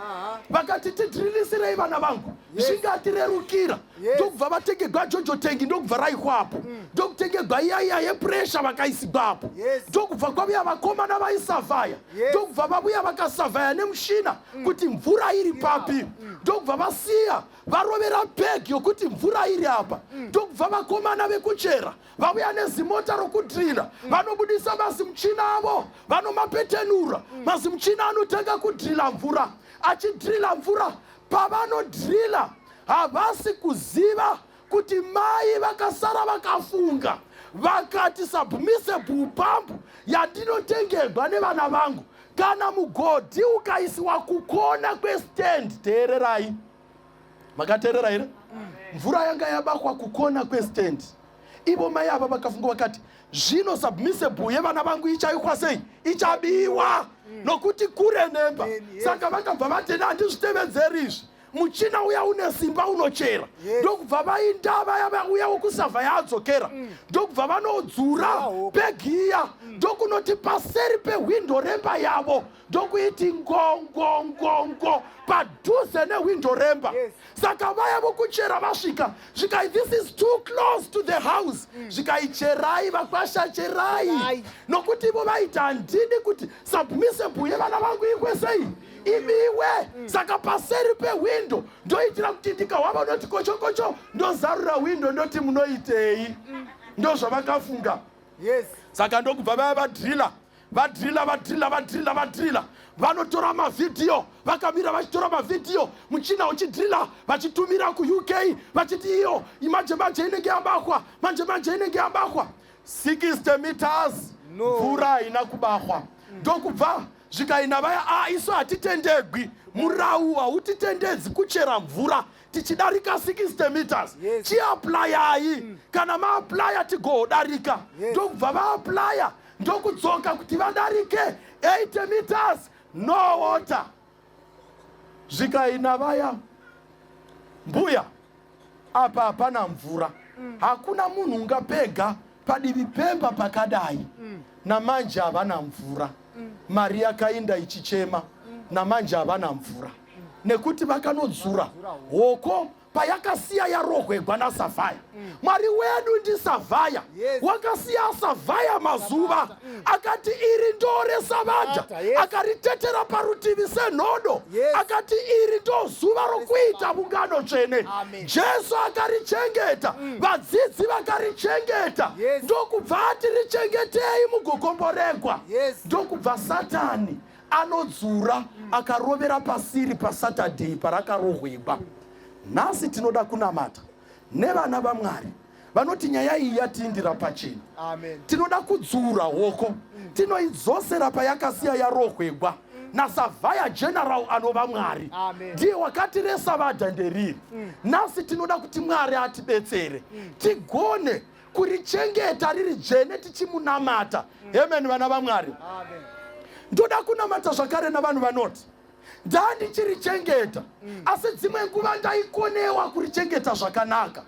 Vakati tidhirilisirei, vana vangu, zvingatirerukira. Ndokubva vatengegwa JoJo tank, ndokubva raihwapo, ndokutengegwa iyaiya yepressure, vakaisigwapo. Ndokubva kwavuya vakomana vaisavhaya. Ndokubva vavuya vakasavhaya nemushina kuti mvura iri papi. Ndokubva vasiya varovera peg yokuti mvura iri apa. Ndokubva vakomana vekuchera vauya nezimota rokudhirila, vanobudisa mazimuchina avo, vanomapetenura. Mazimuchina anotanga kudhirila mvura, achidhirila mvura. Pavanodhirila, havasi kuziva kuti mai vakasara vakafunga, vakati submersible pump yandinotengerwa nevana vangu, kana mugodhi ukaisiwa kukona kwestand, teererai, makateerera here? Mvura yanga yabakwa kukona kwestand. Ivo mai ava vakafunga, vakati zvino submersible yevana vangu ichaikwa sei? Ichabiwa nokuti kure nemba. Saka vakabva vatenda, handizvitevedzeri izvi, muchina uya une simba unochera. Ndokubva vainda vaya vauya wokusavha yaadzokera, ndokubva vanodzura pegiya, ndokunoti paseri pehwindo remba yavo, ndokuiti ngongongongo padhuze nehwindo remba. Saka vaya vokuchera vasvika, zvikai, "This is too close to the house." Zvikaicherai vakwashacherai, Cherai. Nokuti ivo vaiti handidi kuti submersible yevana vangu ikwe sei, ibiwe. Saka paseri pehwindo ndoitira kuti ndikahwa vanoti kochokocho, ndozarura hwindo, ndoti munoitei? Ndozvavakafunga. Saka ndokubva vaya vadhirila, vadhirila, vadhirila, vadhirila, vadhirila, vanotora mavhidhiyo, vakamira vachitora mavhidhiyo, muchina uchidhirila, vachitumira kuUK, vachiti iyo manje manje inenge yabahwa, manje manje inenge yabahwa. 60 meters, mvura haina kubahwa. Ndokubva zvikaina vaya, a isu hatitendegwi, murau hautitendedzi kuchera mvura tichidarika 60 meters. Chiaplayai, kana maaplaya tigohodarika. Ndokubva vaaplaya, ndokudzoka kuti vadarike 80 meters, no water. Zvikaina vaya, mbuya, apa hapana mvura, hakuna munhu ungapega padivi pemba pakadai. Namanje havana mvura. Mari yakainda ichichema, namanje havana mvura, nekuti vakanodzura hoko payakasiya yarohwegwa nasavhaya. Mwari wedu ndisavhaya. Wakasiya asavhaya mazuva, akati iri ndo reSavadha. Akaritetera parutivi senhodo. Akati iri ndo zuva rokuita vungano tsvene. Jesu akarichengeta, vadzidzi vakarichengeta. Ndokubva ati richengetei mugokomboregwa. Ndokubva Satani anodzura, akarovera pasiri paSaturday parakarohwegwa. Nhasi tinoda kunamata nevana vaMwari vanoti nyaya iyi yatiindira pachena. Amen. Tinoda kudzura hoko, tinoidzosera payakasiya yarohwegwa nasavhaya general anova Mwari. Amen. Ndiye wakati reSavadha nderiri. Nhasi tinoda kuti Mwari atibetsere tigone kurichengeta riri dzvene tichimunamata. Amen, vana vaMwari. Amen. Ndoda kunamata zvakare navanhu vanoti ndandichirichengeta, asi dzimwe nguva ndaikonewa kurichengeta zvakanaka.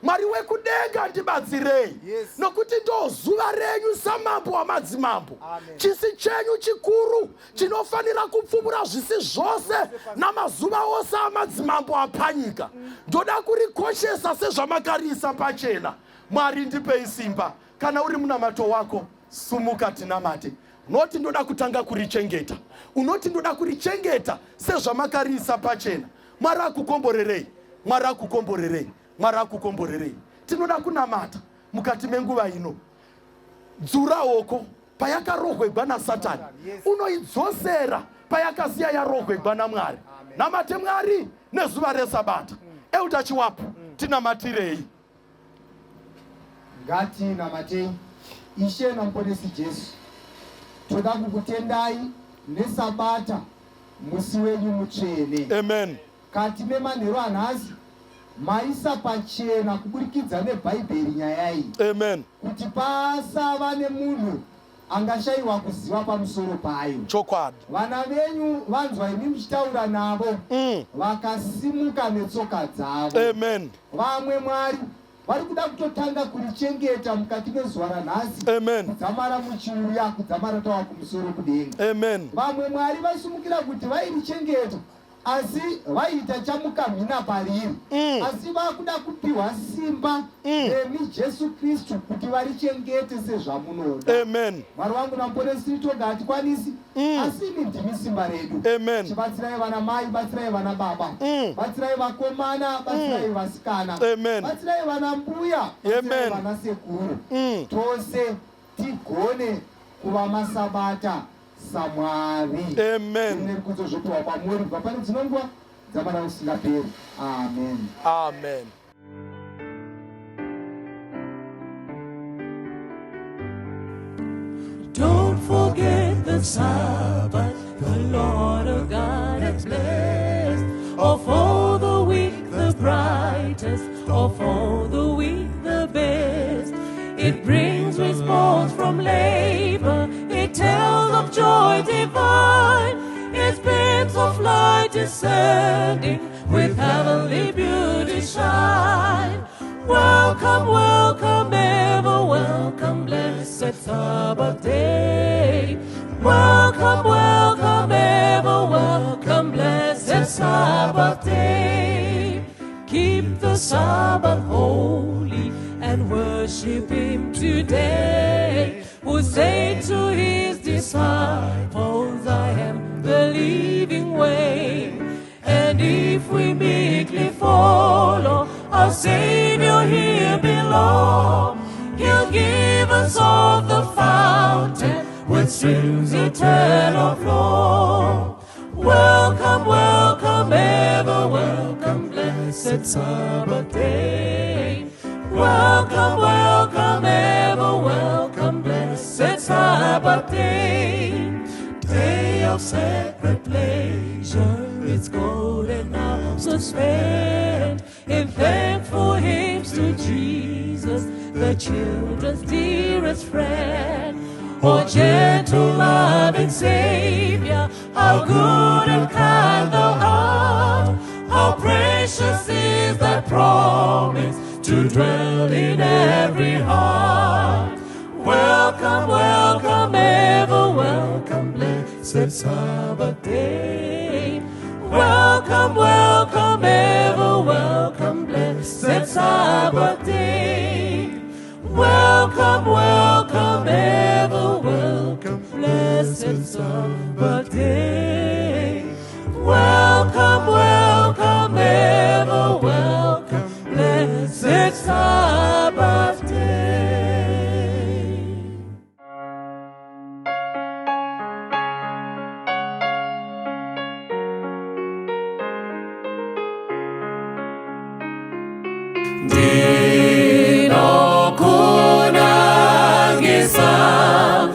Mwari wekudenga ndibatsirei, nokuti ndo zuva renyu samambo wamadzimambo. Amen. Chisi chenyu chikuru chinofanira kupfumura zvisi zvose namazuva ose amadzimambo apanyika. Ndoda kurikoshesa sezvamakarisa pachena. Mwari ndipei simba. Kana uri munamato wako, sumuka tinamate. Unoti ndoda kutanga kurichengeta, unoti ndoda kurichengeta sezvamakarisa pachena. Mwari akukomborerei, Mwari akukomborerei, Mwari akukomborerei. Tinoda kunamata. mukati menguva ino. Dzurahoko payakarohwegwa naSatani, unoidzosera payakasiya yarohwegwa naMwari. Namate Mwari nezuva reSabata. Elder Chiwapu, tinamatirei. Ngatinamatei. Ishe naMuponesi Jesu, toda kukutendai neSabata, musi wenyu mutsvene. Amen. Kati memanheru anhasi, maisa pachena kuburikidza neBhaibheri nyaya iyi. Amen. Kuti pasava nemunhu angashaiwa kuziva pamusoro payo. Chokwadi. Vana venyu vanzwa imi muchitaura navo, vakasimuka netsoka dzavo. Amen. Vamwe, Mwari, vari kuda kutotanga kurichengeta mukati mezuva ranhasi. Amen. Kudzamara muchiuya, kudzamara tava kumusoro kudenga. Amen. Vamwe, Mwari, vasumukira kuti vairichengeta, asi vaiita chamukamhina pariri. Asi vakuda kupiwa simba nemi Jesu Kristu kuti varichengete sezvamunoda. Amen. Mwari wangu naMuponesi, toga hatikwanisi, asi imi ndimi simba redu. Amen. Chibatsirai vana mai, batsirai vana baba, batsirai vakomana, batsirai vasikana, Amen. batsirai vana mbuya, batsirai Amen. vana sekuru, tose tigone kuva masabata saMwari. Amen. Nerikudzo zvopiwa kwamuri kubva pane dzino nguva dzamara usingaperi. Amen. Amen. Don't forget the Sabbath, the Lord our God has blessed. Of all the week, the brightest, of all the week, the best. It brings response from labor, it tells of joy divine. Its beams of light descending with heavenly beauty shine. Welcome, welcome, ever welcome, blessed Sabbath day. Welcome, welcome, ever welcome, blessed Sabbath day. Keep the Sabbath holy and worship him today. Who say to his disciples, I am the living way. And if we meekly follow our Savior here below, he'll give us all the fountain with streams eternal flow. Welcome, welcome, ever welcome, blessed Sabbath day. Welcome, welcome, ever welcome, blessed Sabbath day. Day of sacred pleasure, it's golden hours to spend in thankful hymns to Jesus, the children's dearest friend. O gentle, loving Savior, how good and kind thou art! How precious is thy promise to dwell in every heart. Welcome, welcome, ever welcome, blessed Sabbath day. Welcome, welcome, ever welcome, blessed Sabbath day. Welcome, welcome, ever welcome, blessed Sabbath day. Welcome, welcome, ever welcome, blessed Sabbath day. Ndinokunangisa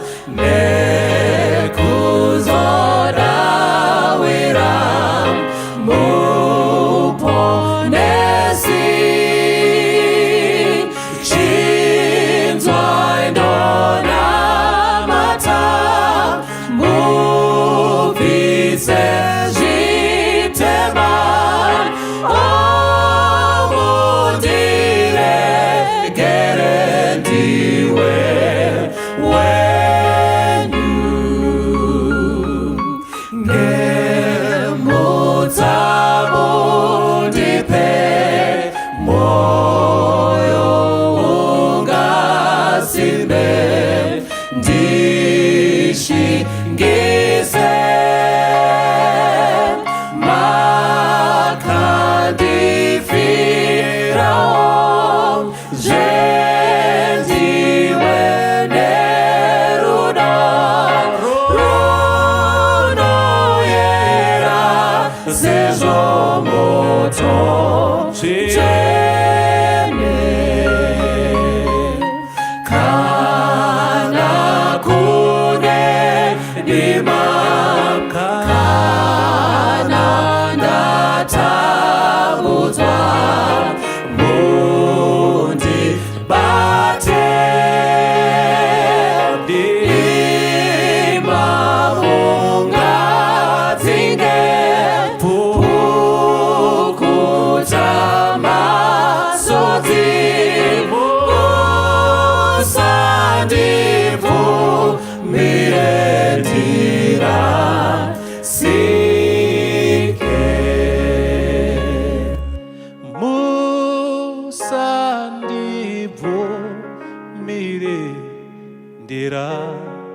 nekuzodawira Muponesi. Chinzwai ndonamata, mubvise zvitema, omundiregere ndiwe wenyu. Sezvo moto tsvene kana kune dima, kana ndatambudzwa, mundibate dima mungadzinge, pukuta masodzi, musandibvumire ndirasike. Musandibvumire ndirasike.